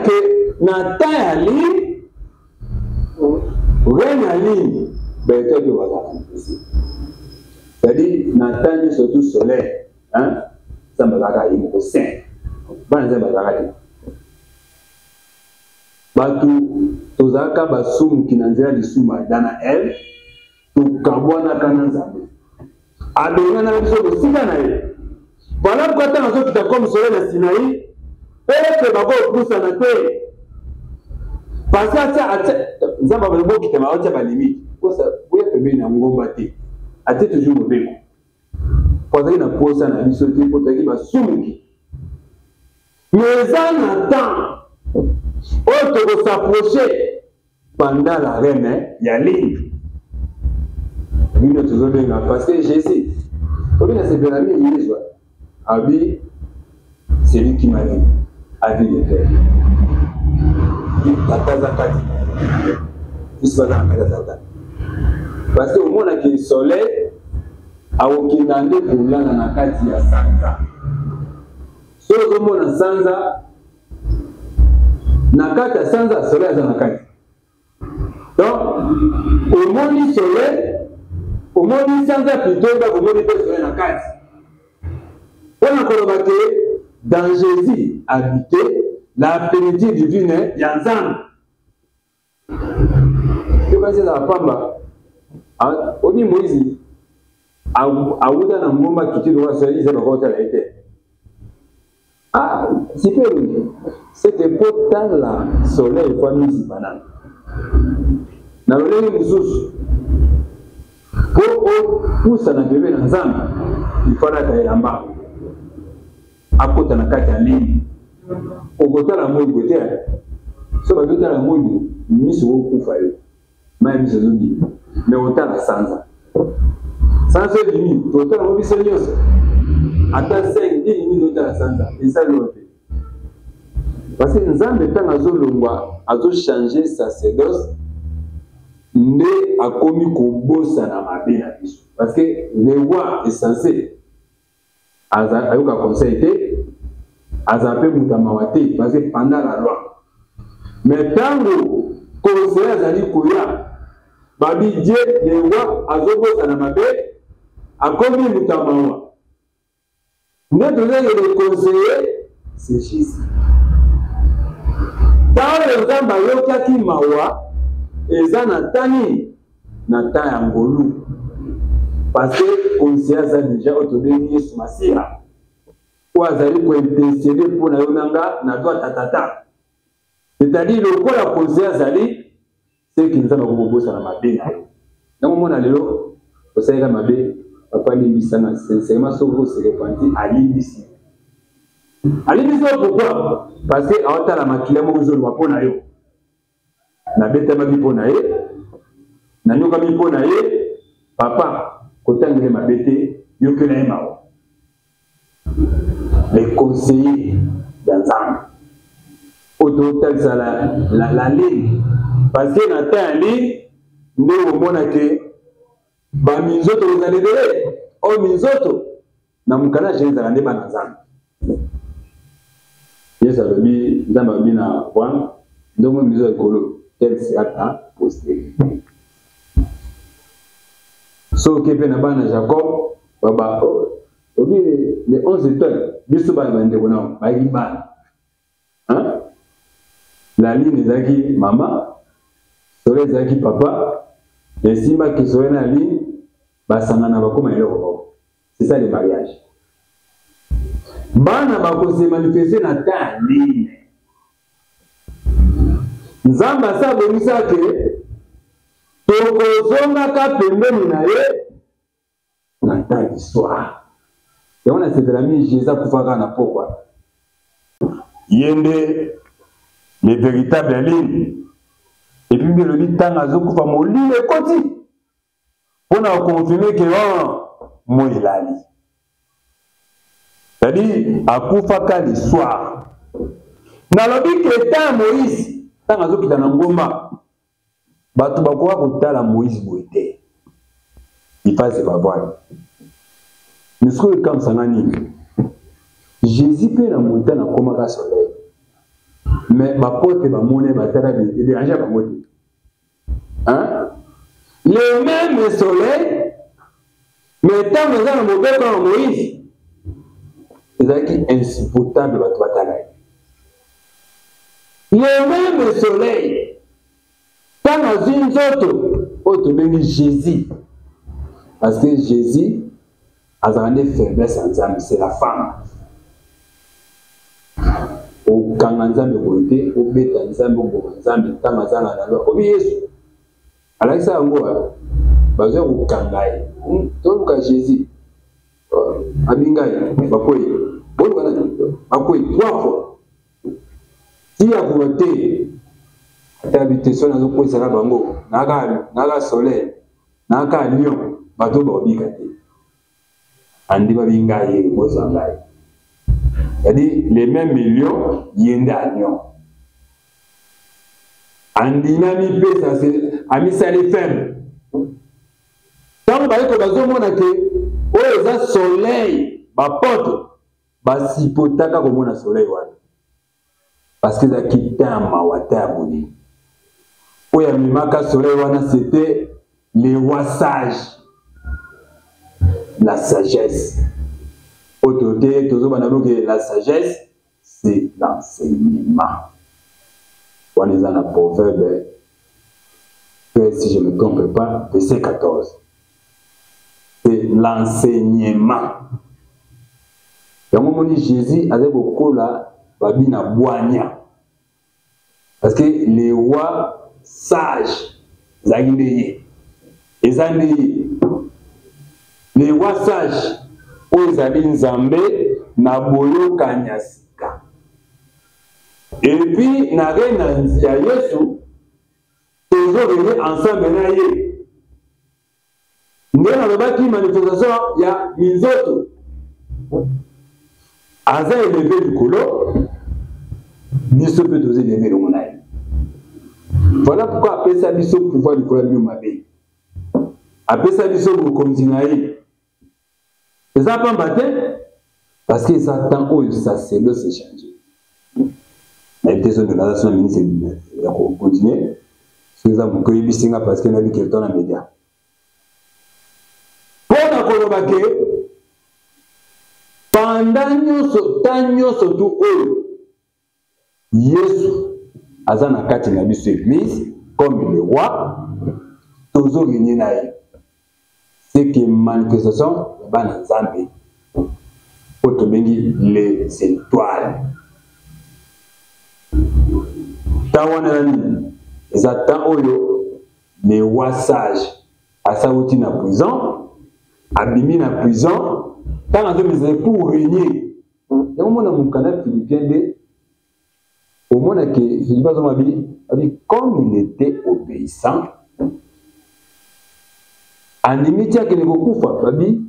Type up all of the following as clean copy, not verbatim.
Que na temps ya ligne, règne ya ligne, ba étoile mpe bazalaka manifeste. C'est-à-dire na temps nyonso tout soleil, hein, Nzambe azalaka ye moko saint. Bana Nzambe bazalaka te. Bato tozalaka basumuki na nzela lisumu Adam na Ève, tokabwanaka na Nzambe. Abenganaka biso mosika na ye. Voilà pourquoi ntango azokita comme soleil na Sinaï, peuple bakopusana te. Parce que atia atia Nzambe abali bokita ma atia ba limite. Kosa boya pembeni na ngomba te. Atie toujours mobeko. Po azalaki na posa na biso te, po tozalaki basumuki. Mais eza na temps oyo tokosapproche pendant la reine ya ligne bino tozobenga parce que Jésus obi na sepela mingi Yesu abi celui qui m'a vu a vu le Père. Tata aza kati biso baza na kati ya tata parce que omonaki soleil akokenda nde kolala na kati ya sanza. Soki ozomona sanza na kati ya sanza, soleil aza na kati. Donc omoni soleil, omoni sanza plutôt, oyeba komoni mpe soleil na kati. Mpo na koloba ke dans Jésus habite la plénitude divine ya Nzambe. Yokanisi ezala pamba. Obi Moïse awuta na ngomba kiti lokola soleil, Israël bakotala ye te. Ah, sipelu, c'est que po tala soleil kwa mizipa nanu. Na lolenge mosusu, po opusana pembeni na Nzambe, il faut alata elamba. Akota na kati ya lini. Okotala moi boye te. Soki bazotala moi boye, miso okokufa yo. Mai miso ezobima. Mais otala sanza. Sanza ebimi, totala ngo biso nyonso. Ata 5 nini nini otala sanza, esali oyo te. Parce que Nzambe ntango azolongwa, azochanger sacerdoce, nde akomi kobosana mabe na biso. Parce que le roi est censé ayoka conseil te, azala mpe moto ya mawa te, parce que pendant la loi. Mais ntango conseiller azali koya, babi Dieu le roi azobosana mabe, akomi moto ya mawa. Nde tozali le conseiller, c'est Jésus. Ntango Nzambe ayokaki mawa, eza na tani na temps ya ngolu, parce que conseiller aza déjà oyo tobengi Yesu Masiya, oyo azali kointercede mpo na yo na nga na droite ya Tata. C'est-à-dire lokola conseiller azali, seki Nzambe akokobosana mabe na yo. Yango mona lelo osaleka mabe, papa limbisa nga sincèrement, soki ose repenti, alimbisi. Alimbisi yo pourquoi? Parce que aotala makila moko ezoloba mpo na yo. Nabetamaki mpo na ye, nanyokami mpo na ye, papa kotangele mabe te, yokela ye mawa. Les conseillers ya Nzambe oyo totalisa la ligne, parce que na temps ya ligne nde okomona ke baminzoto kozala ebele. Oyo minzoto na mokanda ya Genèse ezalaka nde bana Nzambe. Yesu alobi, Nzambe alobi na Abraham, ndongo mizo ya likolo, tel sera ta postérité. Soki mpe na bana Jacob, baba, oh, obi les 11 étoiles, biso bana bandeko na bayaki bana. Hein? La lune ezalaki mama, soleil ezalaki papa, esimbaki soleil na lune, basangana bakoma eloko moko. C'est ça le mariage. Bana bako se manifester na temps nini? Nzambe asa abongisa ke tokozongaka pembeni na ye na temps du soir. Yango nasepela mingi, Jésus akufaka na pokwa. Ye nde le véritable ligne. Et puis elobi ntango azokufa molili ekoti mpo na koconfirme ke oh, moi elali. C'est-à-dire akufaka le soir. Nalobi ke temps ya Moïse, ntango azokita na ngomba, bato bakoka kotala Moïse boye te. Ifase bavoile. Mais sikoyo ekamwisanga nini? Jésus mpe na montagne akomaka soleil. Mais bapote bamoni batala ederange bango te. Hein? Le même soleil, mais ntango eza na mobeko ya Moïse, ezalaki insupportable bato batala ye. Le même soleil, ntango azwi nzoto oyo tobengi Jésus, parce que Jésus azalaka nde faiblesse ya Nzambe, c'est la femme. Okanga Nzambe boye te, obeta Nzambe, oboma Nzambe ntango aza na loi. Obi Yesu alakisa yango, bazwa kokanga ye. Toluka Jésus abi ngai bakwei, boluka nani bakwei trois fois ti akoka te. Ata bi te so nazokwesa na bango naka soleil naka lion, bato bakobika te. Andima bi ngai ye bozwa ngai, c'est-à-dire les mêmes millions ye nde alion andimi amipesa, amisali faible. Ntango bayeko bazomona ke oyo eza soleil, bapote basipotaka komona soleil wana parce que ezalaki temps ya mawa, temps ya bolingo. Oyo amemaka soleil wana, c'était le roi sage, la sagesse. Oyo te tozobanda noke la sagesse, c'est l'enseignement. Wana eza na Proverbe, si je ne me trompe pas, verset 14. C'est l'enseignement. Yango moni Jésus azali kokola babi na bwanya, parce que le roi sage ezalaki nde ye, eza nde ye le roi sage oyo ezali Nzambe na boyokani ya sika. Et puis na règne ya Yesu, tozorene ensemble na ye. Nde nalobaki manifestation ya minzoto, aza eleve likolo, biso mpe toza eleve elongo na ye. Voilà pourquoi apesa biso pouvoir likolo ya bino mabe, apesa biso bokonzi na ye. Eza pamba te, parce que eza temps oyo sacerdoce echange. Nayebi te soki naza so na ministre ya kocontinue, soki eza moke oyebisi nga, parce que nayebi kelton na média mpo na koloba ke pendant nyonso, temps nyonso tu oyo Yesu aza na kati na biso église comme le roi, tozorenie na ye. C'est que manifestation ya bana Nzambe oyo tobengi les étoiles, temps wana na nini? Eza temps oyo le roi sage asauti na prison, abimi na prison, ntango azomisa pour régner. Yango mona mokanda Philippiens nde omona ke Philippe azoma bi abi comme il était obéissant, andimi ti akende kokufa, babi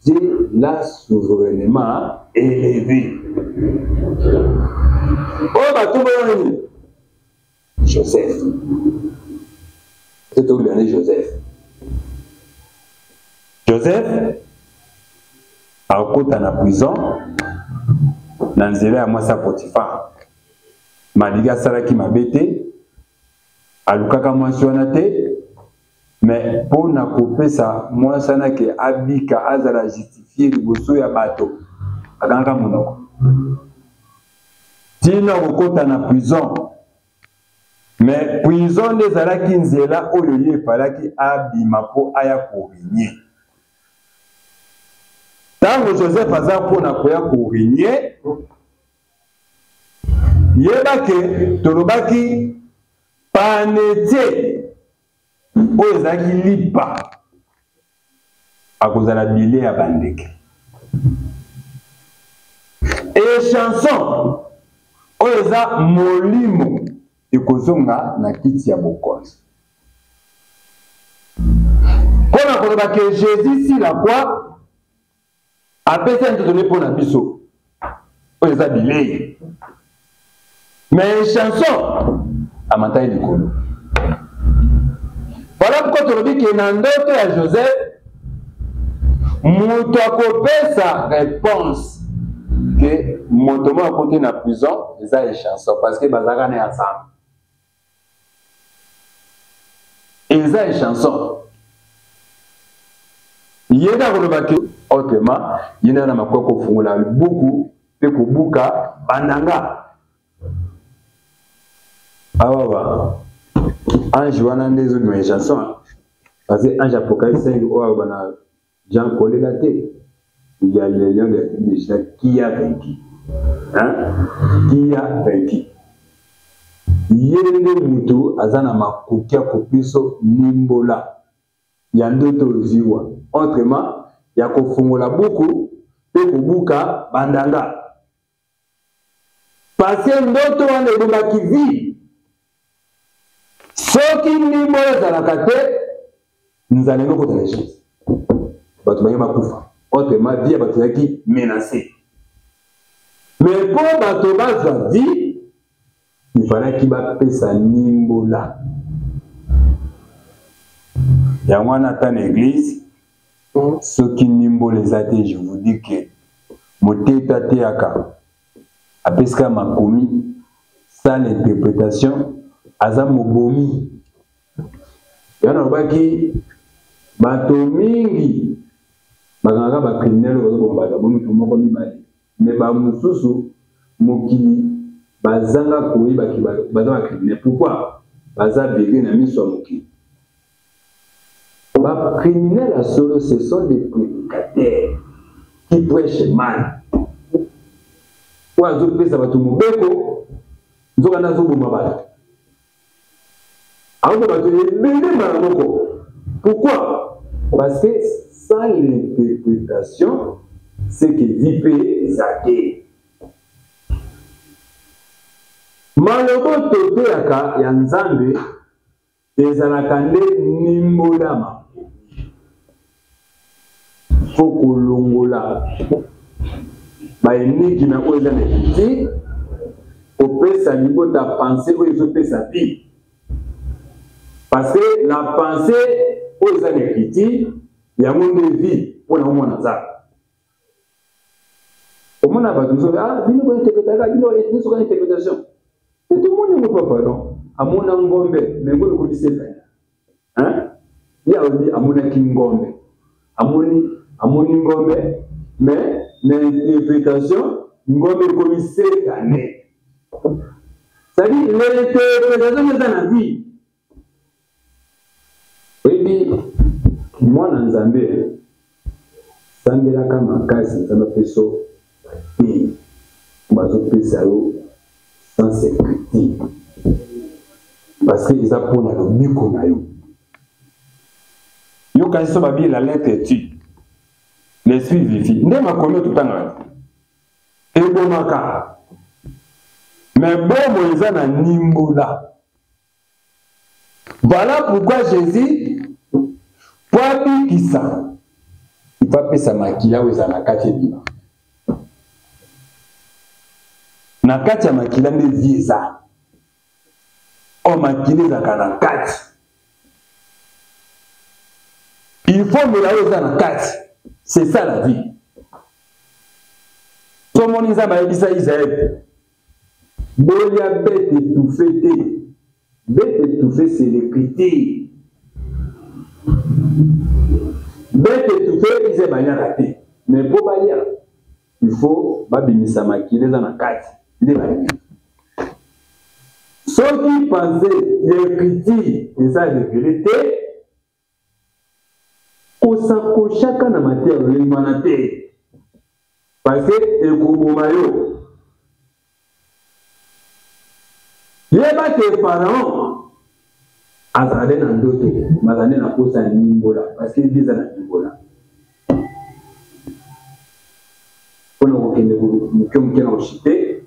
Dieu l'a souverainement élevé. Oyo bato boyo nini? Joseph totolanda Joseph. Joseph akota na prison na nzela ya mwasi ya Potifar. Malgré asalaki mabe te, alukaka mwasi wana te, mais mpo na kopesa mwasi wana ke abika, azala justifie liboso ya bato, akangaka monoko ntina kokota na prison. Mais prison nde ezalaki nzela oyo ye efalaki abima mpo aya korinye. Ntango Joseph aza mpo na koya korinye, yeba ke tolobaki panetie oyo ezalaki lipa akozala bile ya bandeke, e chanson oyo eza molimo ekozonga na kiti ya bokonzi. Mpo na koloba ke Jésus sila kwa apesa nzoto nde mpo na biso oyo eza bilei, mais chanson amataki likolo. Voilà pourquoi tolobi ke na ndoto ya Joseph, moto akopesa réponse Que moto moko akoti na prison eza echanson parce que bazalaka na ye ensemble. Eza echanson. Ye nde akoloba ke autrement ye nde na makoki kofungola buku mpe kobuka bandanga. Awawa ange wana nde ezobima echanson parce que ange apocalypse 5 oyo aloba na Jean kolela te. Il y a le lion de la tribu de Juda qui a vaincu. Hein? Qui a vaincu. Ye nde mutu aza na makoki ya kopeso nimbola ya ndoto oziwa. Autrement, ya kofungola buku mpe kobuka bandanga. Parce que ndoto wana ebombaki vie. Soki ndimbola ezalaka te, nzala ekokota na Egypte. Bato baye bakufa. Autrement, vie ya bato ezalaki menacée. Mais mpo bato bazwa vie, il fallaki bapesa ndimbola. Yango wana ata na eglise, soki ndimbola eza te, je vous dis que moteyi mpe ateyaka, apesi kaka makomi sans l'interprétation, aza mobomi. Yango nalobaki bato mingi bakangaka ba criminel oyo bazoboma bato, babomi moto moko mibale, mais ba mosusu mokili bazanga koyeba ke baza ba criminel. Pourquoi? Baza bebe na miso ya mokili. Ba criminels ya solo, ce sont des prédicateurs qui prêchent mal. Oyo azopesa bato mobeko, nzoka nde azoboma bato. Azoboma bato ebele mbala moko. Pourquoi? Parce que sans l'interprétation, c'est que vie mpe eza te. Maloba toteyaka ya Nzambe ezalaka nde nimbola makomi. Fo kolongola ba enigme oyo eza na écriture, kopesa libota pensée oyo ezopesa vie. Parce que la pensée oyo eza na écriture, yango nde vie mpo na omona Nzambe. Omona bato mosusu, ah, bino bointerpretaka, bino nyonso kaka interpretation. Mais tomoni yango papa, non? Amona ngombe, mais ngombe ekomi sekani. Hein? Ye alobi amonaki ngombe. Amoni, amoni ngombe, mais na interpretation, ngombe ekomi sekane. C'est-à-dire, l'interprétation eza na vie. Oyebi mwana Nzambe, sambelaka makasi Nzambe apeso bateyi bazopesa yo sans écriture parce que eza mpona lobiko na yo. Yoka so babi la lettre tue, l'esprit vivifie. Nde makomi oyo totangaka ebomaka, mais bomoi eza na nimbola. Voilà pourquoi Jésus, po abikisa, il faut apesa makila oyo ezala na kati ebima. Na kati ya makila nde vie eza. Oyo makila ezalaka na kati. Il faut mela oyo eza na kati. C'est ça la vie. Tomoni Nzambe ayebisa Israël, bolia bête étouffée te. Bête étouffée, c'est l'écriture. Bête étouffée, ils baliaka te. Mais po balia, il faut babimisa makila eza na kati nde balia. Soki pensée ya écriture eza révélé te, kosakoshaka na mateya lolenge wana te, parce que ekoboma yo. Yeba ke Pharaon azala nde na ndoto, bazala nde na posa ya nimbola, parce que vie eza na nimbola. Mpona kokende moke moke na koshite,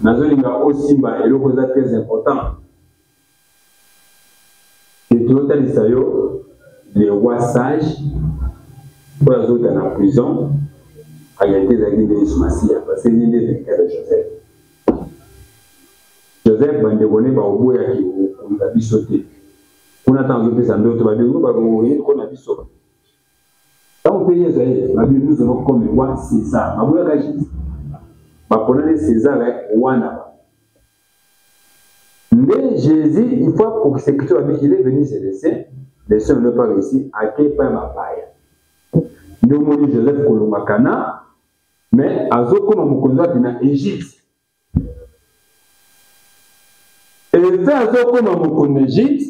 nazolinga osimba eloko eza très important. Tozotalisa yo le roi sage oyo azota na prison, en réalité ezalaki nde Yesu Masiya, parce que ye nde véritable Joseph. Joseph bandeko ne baoboyaki kokonza biso te. Kuna ntango azopesa ndoto babengo bakoye ko na biso. Ntango mpe Yesu aye, babi nous avons comme roi César. Baboyaka Jésus. Bapona nde César wana. Nde Jésus, il faut akokisa écriture babi, il est venu chez les saints, les saints ne l'ont pas réussi, ake epai ya bapaya. Nde omoni Joseph kolonga Kana, mais azokoma mokonzi wapi na Égypte. Efe azokoma mokonzi na Egypte,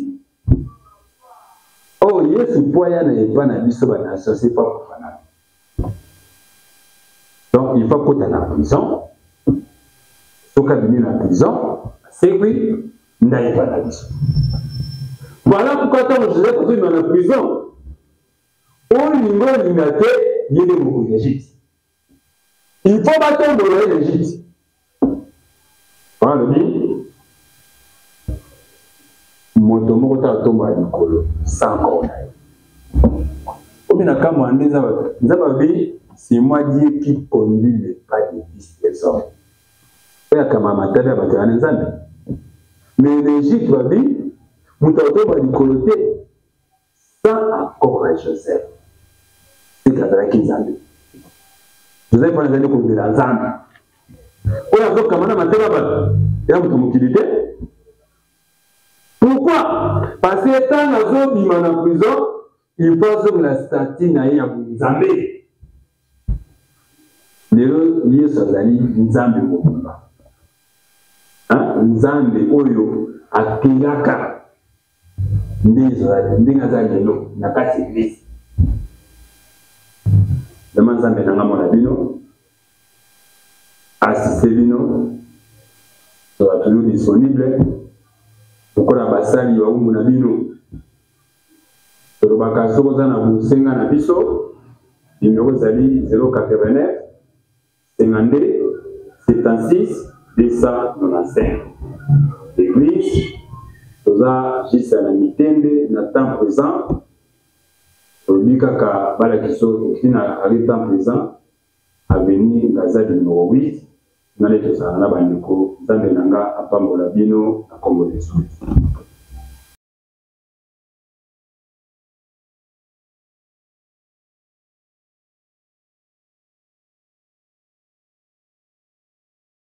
oyo oh, Yesu mpo aya na epa na biso ba nation se pa kufa na. Donc il faut akota na prison, soki abimi na prison asekwi nde ayepa na biso. Voilà pourquoi ntango Joseph azobima na prison, olinga olinga te, ye nde mokonzi ya Egypte. Il faut batombola ye na Egypte. Wana alobi moto moko te atombola likolo sans corps na ye. Obi na kamwa nde Nzambe Nzambe alobi c'est moi Dieu qui conduit les pas des fils des hommes. Oyo akamba matabi ya bato ya Nzambe. Mais na Egypte babi moto atombola likolo te sans accord ya Joseph. Seke azalaki Nzambe. Joseph wana azali kolobela Nzambe. Oyo azokama na matela bato ya moto mokili te. Pourquoi? Parce que ntango azobima na prison, il faut azongela statut na ye ya bonzambe. Lelo Yesu azali Nzambe mobimba. Nzambe oyo akelaka ndenge aza lelo na kati ya eglise vraiment nzambe na nga mona bino asiste bino tozala toujours disponible lokola basali bawumbu na bino tolobaka soki oza na bosenga na biso nimero ezali 089 52 76 295 Eglise toza juste na mitende na temps présent tolobi kaka balakisa okiti na arrêt temps présent avenue Ngazali numéro 8 kuna nde tozalaka na bandeko. Nzambe na nga apambola bino na kombo na Yesu.